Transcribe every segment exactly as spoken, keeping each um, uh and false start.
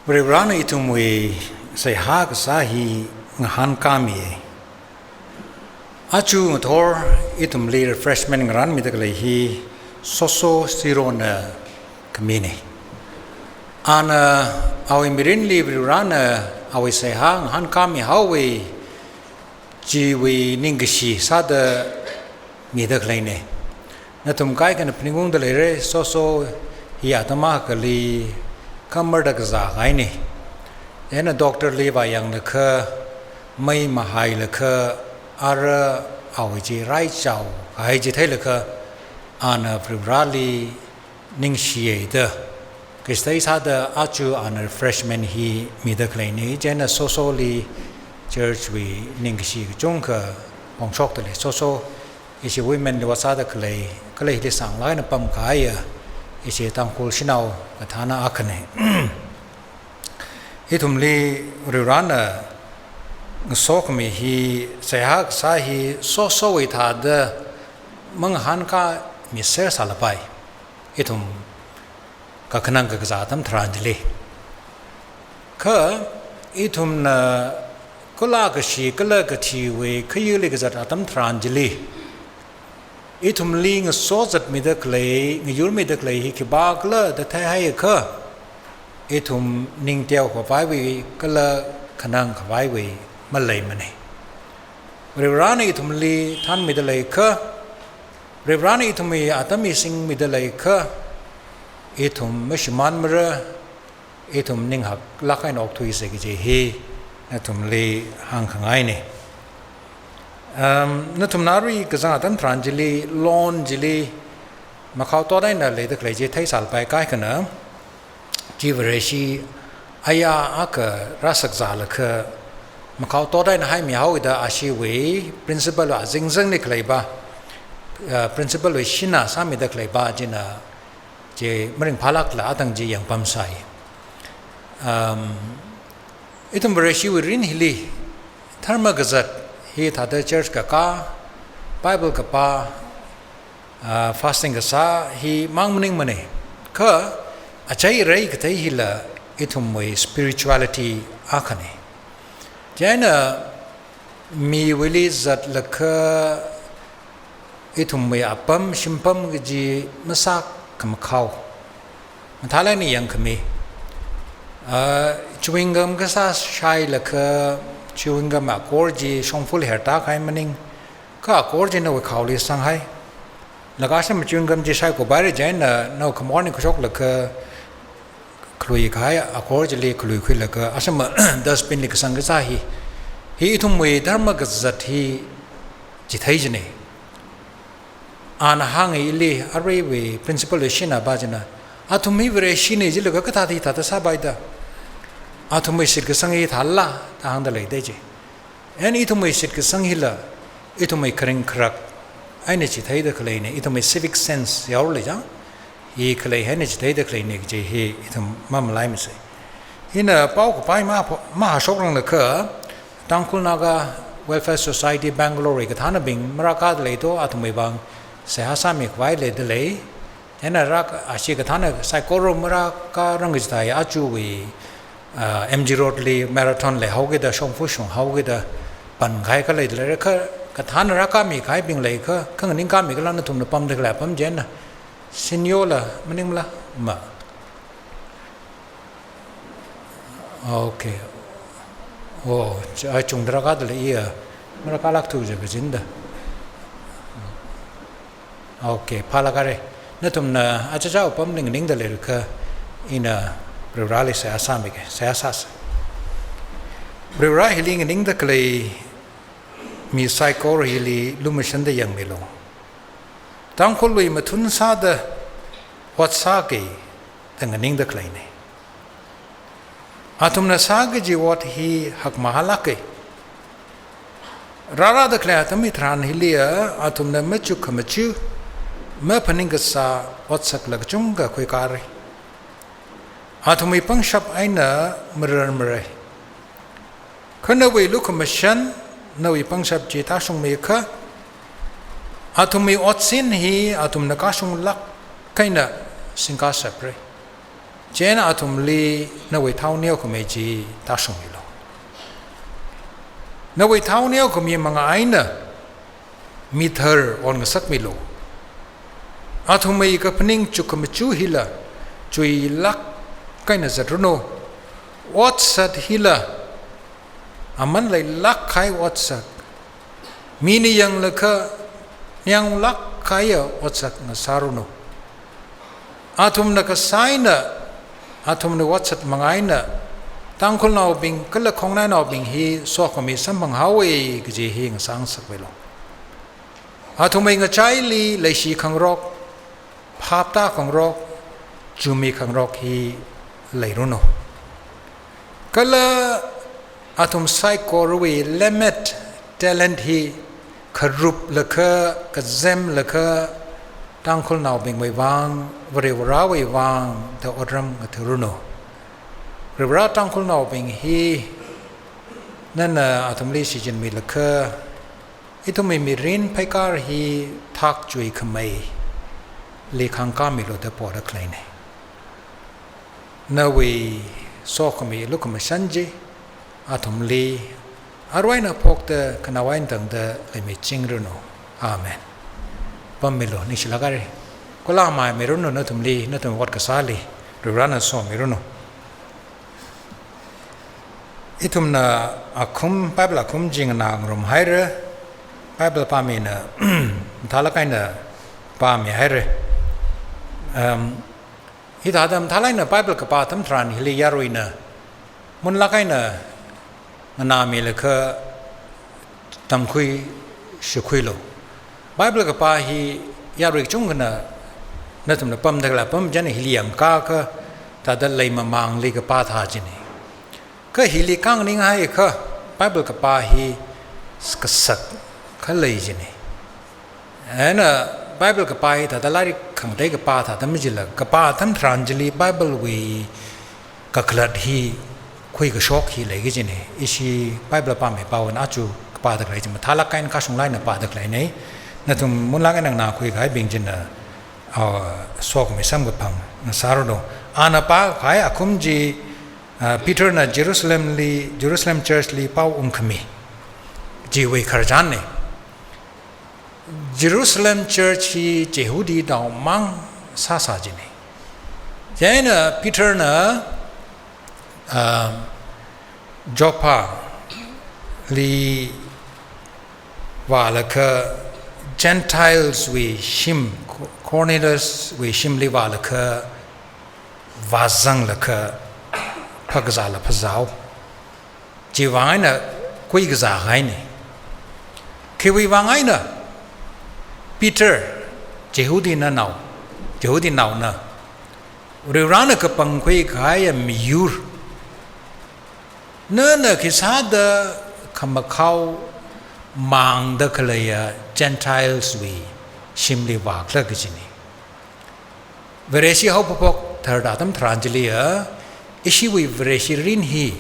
Varivarana ithumwui seihā kasā hi ngahānkāmiya. Aja ngathor ithumli refreshment ngarānmida khalei hi Soso Sirona khamina. Ana awui mirinli Varivarana awui seihā ngahānkāmihaowa chiwui ningkashi sāda mida khaleina. Nathum kaikhana phaningungda leira, Soso hi atam akhali khamarda kazā kahaina. Chieina doctor li vāyanglaga, mei mahailaga, ara awui chi raichao kahai chi theilaga, ana Varivarali ningshiya da, kashitei sāda aja ana refreshment hi mida khaleina. Chieina Sosoli church wui ningkashi kachungkha phongshokda lei. Soso, ishi women li vāsāda khalei, khalei hili sānglāk eina pamkahaiya ishi Tangkhul shanao kathāna akhana. Ithumli Varivarana ngasokhami hi, seihā kasā hi Sosowui thāda mangahānkāmiser sālapai, ithum kakhanang kakazā atam tharan chili. Kha ithumna kala kashi kala kathiwui khayuili kazat atam tharan chili, ithumli ngasozatmida khalei, ngayurmida khalei hi khipākhala da theihaiakha, ithum ning teokhavaiwui kala khanangkhavaiwui maleimana. Varivarana ithumli thānmida leiakha, Varivarana ithumwui atam hi singmida leiakha, ithum mashimānmara, ithum ninghaklāk eina okthuisa kaji hi nathumli hāngkhangaina. Um, nathumna arui kazang atam tharan chili, lon chili, makhao tot eina leida khalei chi theisālapai kaikhana, chi Vareshi aya akha rāsakzālaga, makhao tot eina haimihaoda ashiwui principle wui azingzingli khaleiva, uh, principle wui shinna sāmida khaleiva china chi maringphālākla atang chi yangpamsai. Um, ithum Vareshiwui mirin hili, dharma kazat hi thāda church kakā, Bible kapā, ah, fasting kasā himang maningmana. Kha achei arei kathei hila ithumwui spirituality akhana. Chieina miwuili zatlaga ithumwui apam shimpam kaji masākhamakhao, mathālāk eina yangkhami. Ah, chewing gum kasā shailaga, chewing gum akor chi shongfali hertākahai maning, kha akor chi nawui khaoli sanghai. Laga ashama chewing gum chi shaikopaira, chieina nawui khamorli kashoklaga, khaluikahai akor chili khaluikhuilaga, ashama dustbin li kasang kasā hi, hi ithumwui dharma kazat hi chithei china. Ana hānga ili, aruiwui principle wui shinna va china, athum hi Vareshina jilaga kathāda hithāda sāpaida, athumwui shitkasang hi thāla da hāngda leida chi. Chieina ithumwui shitkasang hila, ithumwui kharing kharak eina chitheida khaleina, ithumwui civic sense yaorlei chang, hi khalei eina chitheida khaleina kaji hi ithum mamalaimasa. Hina paokaphā ma, mahāshokranglakha, Tangkhul Naga Welfare Society Bangalore wui kathānabing marākāda lei to, athumwui vang seihā sāmikhavai leida lei. Chieina rāk, ashi kathāna saikora marākārang kajithai, ajawui, ah, M G Road li marathon leihaokida, shongfa shunghaokida, pankahai khalei leira, kha kathāna rākāmikahaibing leiakha, kha nganingkāmikhala nathumna pamda khalei apam china, Sinyola maningmala ma. Okay. Oh, ch-, achungda rākāda lei iya. Marākālākthu jiakha jinda. Okay, phālākhaira. Nathumna achacha apamli nganingda leiakha ina Varivarali seihā sāmika, seihā sāsa. Varivara hili nganingda khalei mi saikora hili lumashanda yangmilu. Tangkhulwui mathun sāda ot sāki da nganingda khaleina. Athumna sā kaji ot hi hakmahālāka. Rārāda khalei atam hitharan hiliya, athumna machuk khamachu, maphaning kasā otsak kachungkha khuikāra. Athumwui pangshap eina mararmara. Kha nawui lukhamashan, nawui pangshap chi tāshungmiakha, athumwui otsin hi athumna kashunglāk eina singkashapra. Chieina athumli nawui thao neokhami chi tāshungmilu. Nawui thao neokhami manga eina mithar onngasakmilu. Athumwui kaphaning chukkhamaja hila chuilāk eina zatranu. Otsat hila aman leilāk kahai otsat, mina yanglaga ningyānglāk kahaiya otsat ngasāranu. Athumna kasā eina, athumna otsat manga eina Tangkhulnaobing kala khongnainaobing hi sokhami samphanghaowa kaji hi ngasāngasakmilu. Athumwui ngachaili leishi khangarok, phap tākhangarok, chumi khangarok hi leiranu. Kala athum saikorawui lemmet talent hi kharuplaga, kazemlaga, Tangkhulnaobingwui vang, Varivarāwui vang da otram ngathāranu. Varivarā, Tangkhulnaobing hi nana athumli shichinmilaga, ithumwui mirin pheikar hi thak chuikhameili khangkāmilu da poda khaleina. Nawui sokhami lukhamashan chi athumli arui eina phokta khanao eina tangda leimichingranu. Amen. Pammilu, ningshilāk haira. Kula maimiranu nathumli, nathum ot kasāli, Varivarāna somiranu. Ithumna akhum, Bible akhum chi nganā ngarumhaira, Bible pāmina mathālāk eina pāmihaira. Um, hithāda mathālāk eina Bible kapā atam tharan hili yaruina munlāk eina nganāmilaga tamkhui shikhuilu. Bible kapā hi yarui kachungkhana nathumna pamda khalei apam china hili yangkakha thāda leimamangli kapā thā china. Kha hili khanganinghaiakha Bible kapā hi kasak khalei china. Eina Bible kapā hi thāda lairik khangatei kapā thāda majila, kapā atam tharan chili Bible wui kakhalat hi khuikashok hi leiki kajina. Ishi Bible pāmi pāwui eina aja kapāda khalei chi mathālāk eina kashunglāk eina pāda khaleina. Nathum munlāk eina nganākhui kahaibing china, ah, sokhami samkaphang ngasāranu. Ana pākahai akhum chi, ah, Peter na Jerusalemli, Jerusalem Church li pao ungkhami chiwui khararchanna. Jerusalem Church hi Jihudinao mang sāsā china. Chieina Peter na, ah, Joppa li vālaga Gentiles wui shim, Cornelius wui shimli vālaga vāzanglaga phākazāla phāzāhaowa. Chiwui vang eina kuikazā kahaina. Khiwui vang eina Peter, Jihudinao, Jihudinaona, Varivarāna kapangkhui kahaiya miyur, nana khisāda khamakhao mangda khaleiya Gentiles wui shimli vākhala kajina. Vareshi haophok tharda atam tharan chiliya, ishiwui Vareshi mirin hi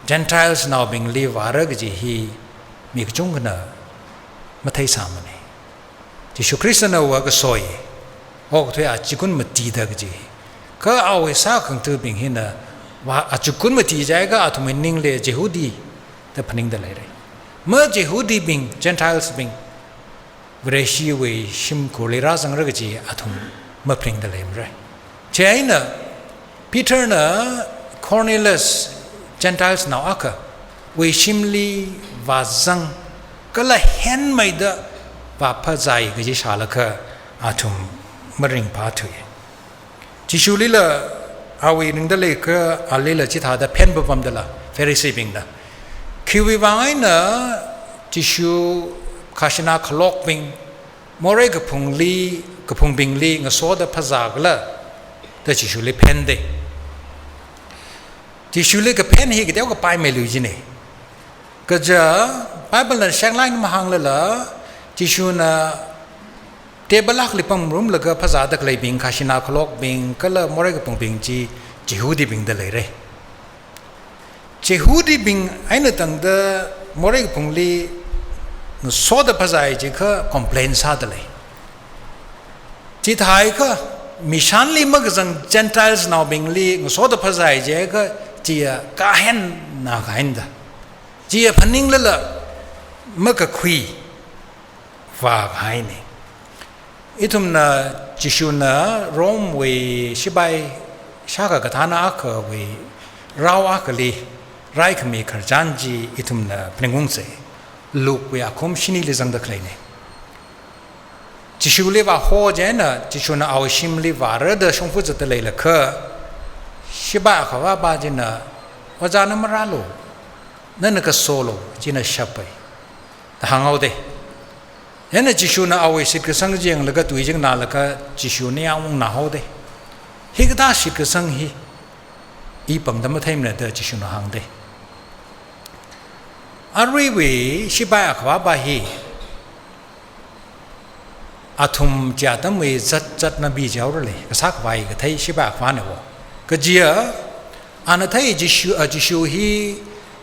Gentiles naobingli vāra kaji hi mi kachungkhana matheisāmana. Jishu Khristana vākasoi, okathui achikun matida kaji. Kha awui sākhangathabing hina vā achikun mati jiakha athumwui ningli Jihudi da phaningda leira. Ma Jihudibing, Gentiles bing, Vareshiwui shimkhurli rāzangra kaji athum maphaningda leimara. Chieina Peter na Cornelius, Gentiles nao akhawui shimli vāzang kala henmeida vāphāzai kaji shālaga athum maringphāthui. Jishulila awui ringda leiakha alila chithāda phenpapamdala Pharisee bingna. Khiwui vang eina Jishu khajana khalokbing, morei kaphungli, kaphungbingli ngasoda phāzākhala da Jishuli phenda. Jishuli kaphen hi kateokha paimeiluijina. Kaja Bible na shanglāk eina mahānglala, Jishuna table akhali pamrumlaga phāzāda khaleibing, khajana khalokbing kala morei kaphungbing chi Jihudibingda leira. Jihudibing eina tangda morei kaphungli ngasoda phāzāi jiakha complain sāda lei. Chithākha Mishanli makazang Gentiles naobingli ngasoda phazai jiakha, chiya kahenna kahaina da. Chiya phaninglala makakhui vākahaina. Ithumna Jishuna Rome wui shipai shākha kathāna akhawui rao akhali raikhami khararchan chi ithumna phaningungsa. Luke wui akhum shinili zangda khaleina. Jishuli vāho chieina, Jishuna awui shimli vāra da shongfa zatda leilakha, shipai akhavāpa china, "Ojā, na marālu, nana kasolu, china shapai," da hānghaoda. Chieina Jishuna awui shitkasang chi yanglaga tui chi nganālaga Jishuli yangunghaoda. "Hikathā shitkasang hi i pāngda matheimana," da Jishuna hāngda. Aruiwui shipai akhavāpa hi athum chi atamwui zat zatna bijihaorale, kasā khavai kathei shipai akhavāna wo. Kajiya, ana thei Jishu, a, Jishu hi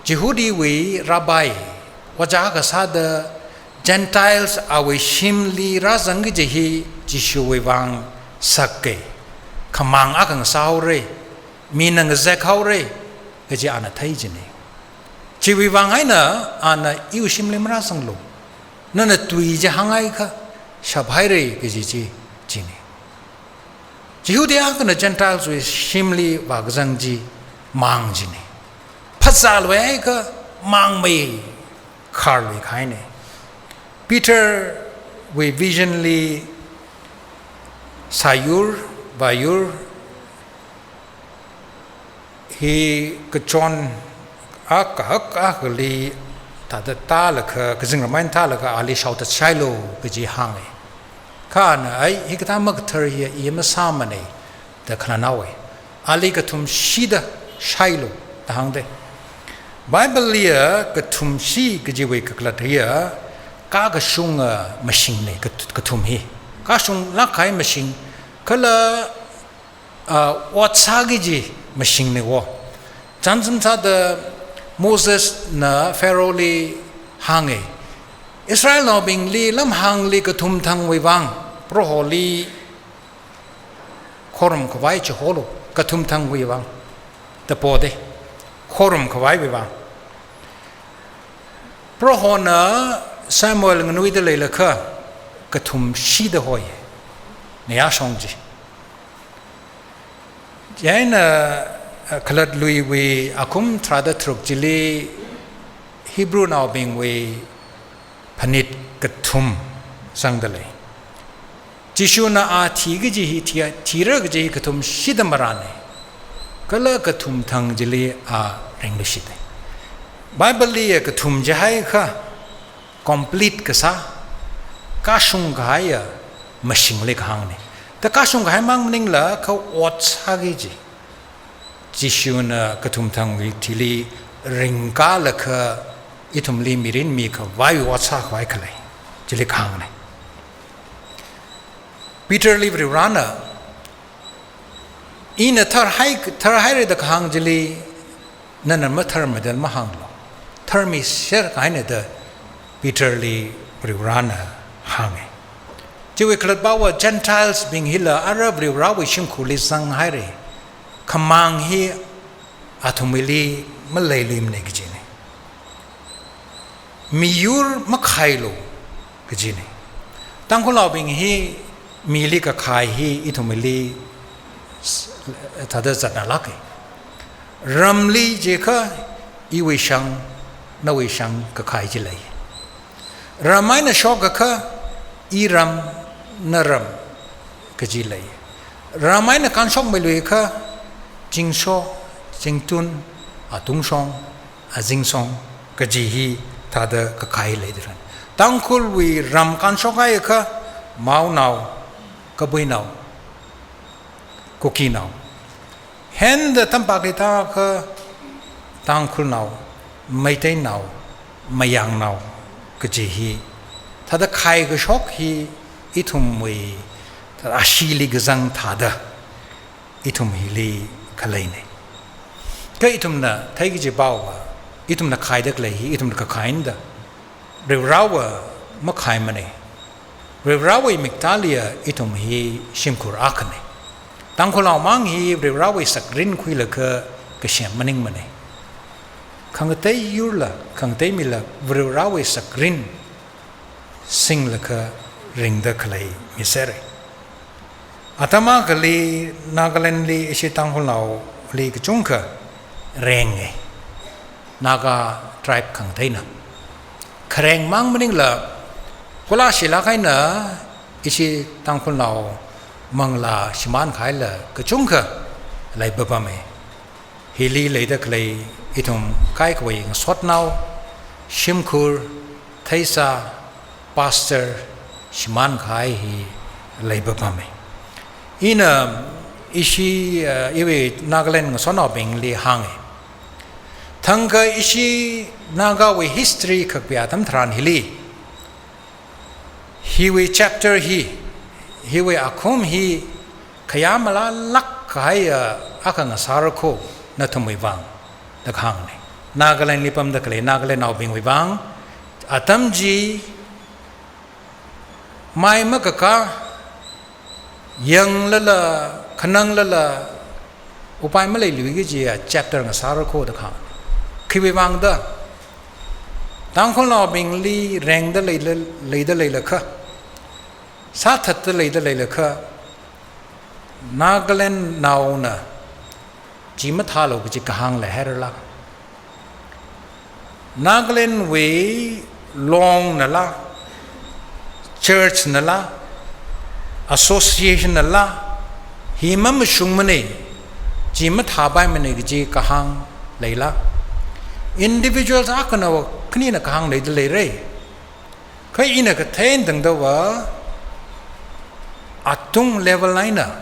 Jihudiwui rabbi, ojā kasāda Gentiles awui shimli rāzang kaji hi Jishuwui vang sakka, khamāng akha ngasāhaora, mina ngazekhaora, kaji ana thei jina. Chiwui vang eina ana iwui shimli marāzanglu. Nana tui chi hānghaiakha shaphaira kaji chi, jina. Jihudi akhana Gentiles wui shimli vākazang chi māng jina. Phazāluihaiakha māngmeikharluikahaina. Peter wui vision li sāyur, vāyur, hi kachon akha, akha, akhali thāda tālaga, kazingram eina tālaga ali shaothatshailu kaji hānga. Kha ana, "Ai, hikathā makathar hiya i masāmana," da khananao. "Ali kathumshida shailu," da hāngda. Bible liya kathumshi kajiwui kakhalat hiya, kakashunga mashingna, kat-, kathum hi. Kashunglāk kahai mashing, kala a, ot sāki kaji mashingna wo. Chānjam sāda Mosesna Pharaohli hānga, "Israelnaobingli lamhāngli kathumthangwui vang, Proholi khorum khavai chiholu, kathumthangwui vang," da poda, khorum khavaiwui vang. Prohona Samuel nganuida leilakha kathumshida hoi, nayāshong chi. Chieina, a, Khalatta Luiwui akhum tharāda tharuk chili Hebrewnaobingwui phanit kathum zangda lei. Jishuna a thiki kaji hi, thi-, thira kaji hi kathumshida marāna. Kala kathumthang chili a ringluishita. Bible liya kathum jihaiakha complete kasā, kashung kahaiya mashingli kahāngna. Da kashung kahai mang maningla kha ot sāki kaji. Jishuna kathumthangwui thili ringkalaga ithumli mirin mikhavai ot sākhavai khalei chili kahāngna. Peterli Varivarana, "Ina tharhai, tharhaira da kahāng chili, nana matharmada mahānglu. Tharmiser kahaina," da Peterli Varivarana hānga. Chiwui khalatpava Gentiles bing hila ara Varivarawui shimkhurli zanghaira. Khamāng hi athumwuili maleiluimana kajina. Miyur makhailu kajina. Tangkhulnaobing hi mili kakhai hi ithumwuili s-, thāda zatnalāka. Ramli jiakha iwui shang, nawui shang kakhai chi lei. Ram eina shokakha iram, naram kaji lei. Ram eina kanshokmeiluiakha zingsho, zingtun, atungshong, azingshong kaji hi thāda kakhai leida lei. Tangkhulwui ram kanshokhaiakha Maonao, Kabuinao, Kukinao. Henda tampakli tāakha Tangkhulnao, Meiteinao, Mayangnao kaji hi thāda khaikashok hi ithumwui thāda asheeli kazang thāda ithum hili khaleina. Kha ithumna theiki kaji pava, ithumna khaida khalei hi ithumna kakhaina da. Varivarava makhaimana. Varivarawui miktāliya ithum hi shimkhur akhana. Tangkhulnao mang hi Varivarāwui sakrin khuilaga kasem maningmana. Khangatei yurla, khangatei mila Varivarāwui sakrin singlaga ringda khalei mi sera. Atam akhali Nagaland li ishi Tangkhulnaoli kachungkha renga. Naga tribe khangateina. Khareng mang maningla, kula shilak eina ishi Tangkhulnao manglā shimānkhaila kachungkha leipapama. Hili leida khalei ithum kaikhawui ngasotnao, shimkhur, theisā, pastor, shimānkahai hi leipapama. Ina ishi, uh, iwui Nagaland ngasotnaobingli hānga. Thangkha ishi Nagawui history khakpi atam tharan hili, hiwui chapter hi, hiwui akhum hi, khayā malālāk kahaiya akha ngasāra kho nathumwui vang, da kahāngna. Nagaland li pamda khalei Nagalandnaobingwui vang, atam chi mai makakā, yanglala, khananglala, upai maleiluiki kajiya chapter ngasāra kho da kahāng. Khiwui vang da, Tangkhulnaobingli rengda leila, leida leilakha, sāthatda leida leilakha, Nagalandnaona chi mathālu kaji kahāng leihairala. Nagalandwui longnala, church nala, association nala, hi mamashungmana, chi mathāpaimana kaji kahāng leila. Individuals akhana khanina kahāng leida leira. Kha ina kathei eina tangdava, atung level eina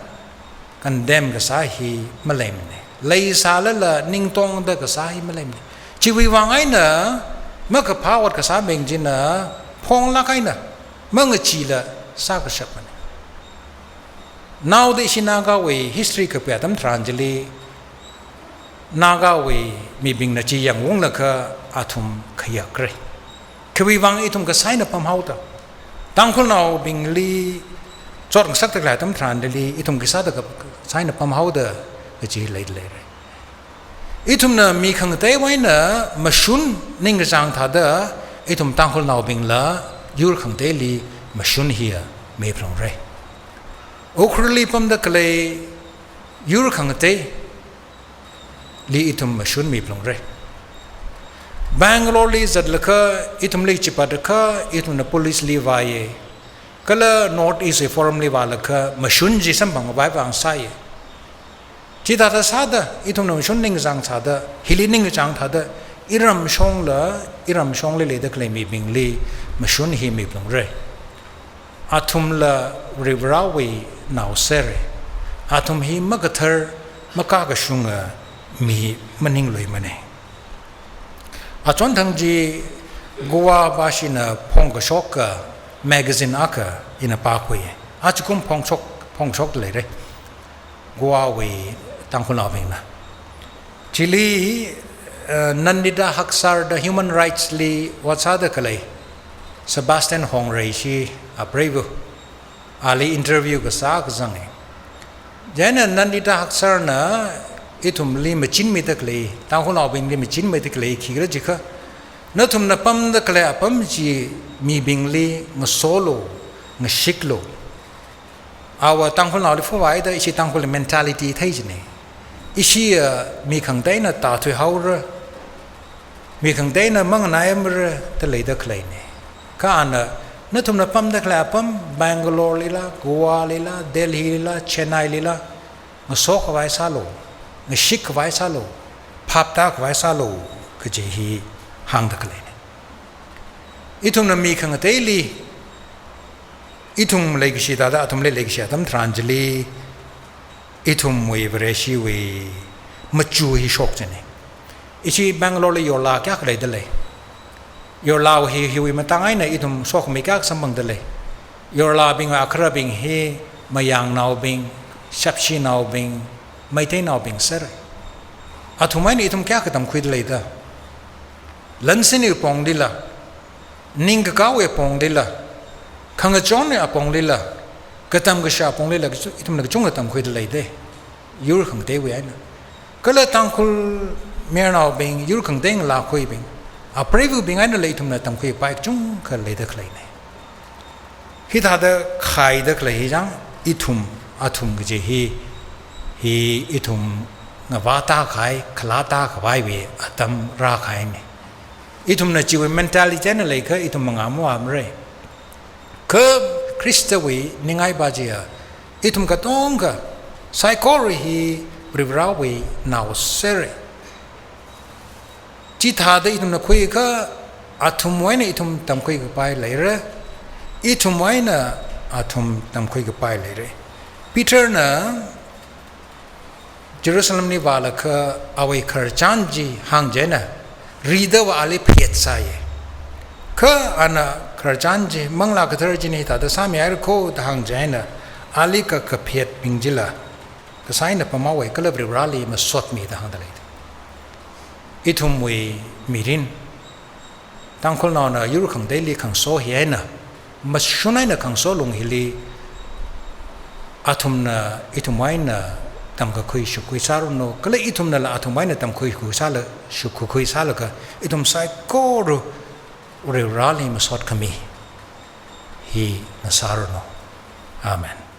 condemn kasā hi maleimana. Leisālala ningtongda kasā hi maleimana. Chiwui vang eina makaphā ot kasābing china phonglāk eina mangacheela sākashapmana. Naoda ishi Nagawui history khakpi atam tharan chili, Nagawui mibingna chi yangunglaga athum khayakra. Khiwui vang ithum kasā eina pamhaoda, Tangkhulnaobingli chotngasakda khalei atam tharanli ithum khisāda kasā eina pamhaoda kaji leida leira. Ithumna mi khangateiwui eina mashun ningkachāng thāda, ithum Tangkhulnaobingla yur khangateili mashun hiya miphalungra. Ukhrulli pamda khalei yur khangateili ithum mashun miphalungra. Bangalore li zatlaga, ithumli chipatlaga, ithumna police li vāya. Kala North East Forum li vālaga, mashun chi samphangkhavai vang sāya. Chithāda sāda, ithumna mashun ningkachāng sāda, hili ningkachāng thāda, iramshongla, iramshongli leida khalei mibingli mashun hi miphalungra. Athumla Varivarāwui nao sera. Athum hi makathar, makakashunga mi maningluimana. Achonthang chi Goa vāshina phongkashoka magazine akha ina pākhui. Ajakum phongshok, phongshokda leira. Goa wui Tangkhulnaobingna. Chili, eh, Nandita Haksar da human rights li ot sāda khalei Sebastian Hongreishi apreiva. Ali interview kasā kazanga. Chieina Nandita Haksarna ithumli machinmida khalei, Tangkhulnaobingli machinmida khalei khikhala jiakha, nathumna pamda khalei apam chi mibingli ngasolu, ngashiklu. Awa Tangkhulnaoli phuvāhaida ishi Tangkhul mentality thei jina. Ishi, ah, mi khangateina tāthuihaora, mi khangateina manganaiamara da leida khaleina. Kha ana, nathumna pamda khalei apam, Bangalore lila, Goa lila, Delhi lila, Chennai lila, ngasokkhavai sālu, ngashikkhavai sālu, phaptākhavai sālu, kaji hi hāngda khaleina. Ithumna mi khangateili, ithum leikashi thāda, athumli leikashi atam tharan chili, ithumwui Vareshiwui machu hi shok jina. Ishi Bangalore li yorlā kayākha leida lei. Yorlā hi, hiwui matang eina ithum sokhami kayākha samphangda lei. Yorlābing, akharabing hi Mayangnaobing, Shapshinaobing, Meiteinaobing sera. Athum eina ithum kayākha tamkhuida leida. Lansin apong lila, ningkakao apong lila, khangachon apong lila, katam kasha apong lila, ithumna kachungkha tamkhuida leida. yur khangateiwui eina. Kala Tangkhul mayarnaobing, yur khangatei ngalākhuibing, apreivabing einala ithumna tamkhuipai kachungkha leida khaleina. Hithāda khaida khalei hi chang, ithum, athum kaji hi, hi ithum ngavāta kahai, khalāta khavaiwui atam rākahaina. Ithumna chiwui mentality eina leiakha ithum mangā mavāmara. Kha Khristawui ningai pa chiya, ithum katonga, saikora hi Varivarāwui nao sera. Chithāda ithumna khuiakha, athumwui eina ithum tamkhui kapai leira, ithumwui eina athum tamkhui kapai leira. Peterna Jerusalemli vālaga awui khararchan chi hāngchieina, ridava ali phet sāya. Kha ana khararchan chi, Manglā Kathara china hithāda sāmihaira kho da hāngchieina, ali kakaphebing chila, kasā eina pamhaowa kala Varivarāli masotmi da hāngda lei. Ithumwui mirin, Tangkhulnaona yur khangateili khangaso hi eina, mashun eina khangaso lung hili, athumna ithumwui eina tamkakhui shukkhui sāranu, kala ithumnala athumwui eina tamkhui khui sāla, shukkhui khui sālaga, ithum saikora Varivarāli masot khami hi ngasāranu. Amen.